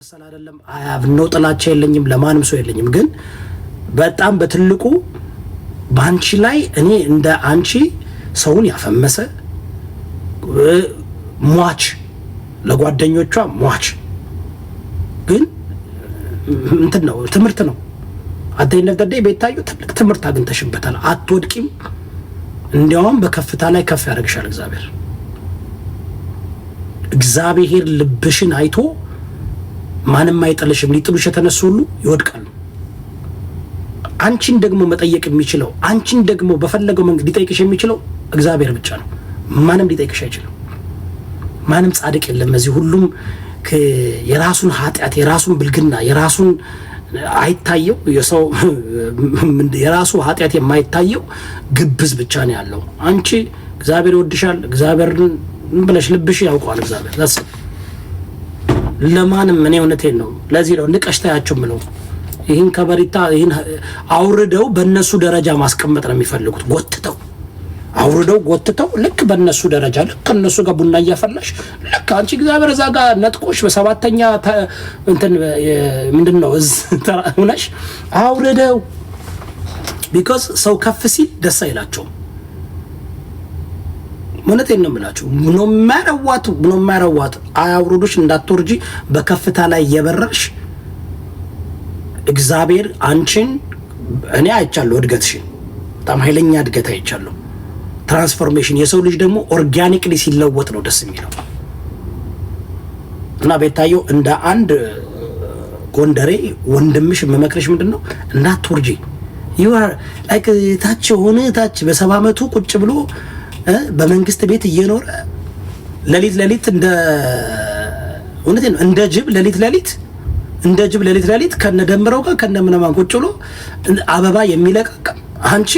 ለማስመሰል አይደለም። No ጥላቻ የለኝም፣ ለማንም ሰው የለኝም። ግን በጣም በትልቁ በአንቺ ላይ እኔ እንደ አንቺ ሰውን ያፈመሰ፣ ሟች፣ ለጓደኞቿ ሟች፣ ግን እንትን ነው፣ ትምህርት ነው። At the end of the day ቤታዮ ትልቅ ትምህርት አግኝተሽበታል። አትወድቂም። እንዲያውም በከፍታ ላይ ከፍ ያደርግሻል እግዚአብሔር። እግዚአብሔር ልብሽን አይቶ ማንም አይጥልሽም። ሊጥሉሽ የተነሱ ሁሉ ይወድቃሉ። አንቺን ደግሞ መጠየቅ የሚችለው፣ አንቺን ደግሞ በፈለገው መንገድ ሊጠይቅሽ የሚችለው እግዚአብሔር ብቻ ነው። ማንም ሊጠይቅሽ አይችልም። ማንም ጻድቅ የለም። እዚህ ሁሉም የራሱን ኃጢአት፣ የራሱን ብልግና፣ የራሱን አይታየው፣ የሰው የራሱ ኃጢአት የማይታየው ግብዝ ብቻ ነው ያለው። አንቺ እግዚአብሔር ይወድሻል። እግዚአብሔርን ብለሽ ልብሽ ያውቀዋል እግዚአብሔር። ለማንም እኔ እውነቴን ነው። ለዚህ ነው ንቀሽ ታያቸው ምለው። ይህን ከበሬታ ይህን አውርደው በእነሱ ደረጃ ማስቀመጥ ነው የሚፈልጉት። ጎትተው አውርደው ጎትተው ልክ በእነሱ ደረጃ፣ ልክ ከእነሱ ጋር ቡና እያፈላሽ፣ ልክ አንቺ እግዚአብሔር እዛ ጋር ነጥቆሽ በሰባተኛ እንትን ምንድን ነው ሆነሽ አውርደው፣ because ሰው ከፍ ሲል ደስ አይላቸውም። እውነቴን ነው የምላችሁ። No matter what, no matter what አያውርዱሽ፣ እንዳትወርጂ። በከፍታ ላይ እየበረርሽ እግዚአብሔር አንቺን እኔ አይቻለሁ፣ እድገትሽን በጣም ኃይለኛ እድገት አይቻለሁ። Transformation። የሰው ልጅ ደግሞ organically ሲለወጥ ነው ደስ የሚለው። እና ቤታየው እንደ አንድ ጎንደሬ ወንድምሽ የምመክርሽ ምንድን ነው? እንዳትወርጂ። You are like ታች ሆነ ታች በ70 ዓመቱ ቁጭ ብሎ በመንግስት ቤት እየኖረ ሌሊት ሌሊት እንደ፣ እውነቴን ነው፣ እንደ ጅብ ሌሊት ሌሊት፣ እንደ ጅብ ሌሊት ሌሊት ከነ ደምረው ጋር ከነ ምናምን ቁጭ ብሎ አበባ የሚለቃቅም አንቺ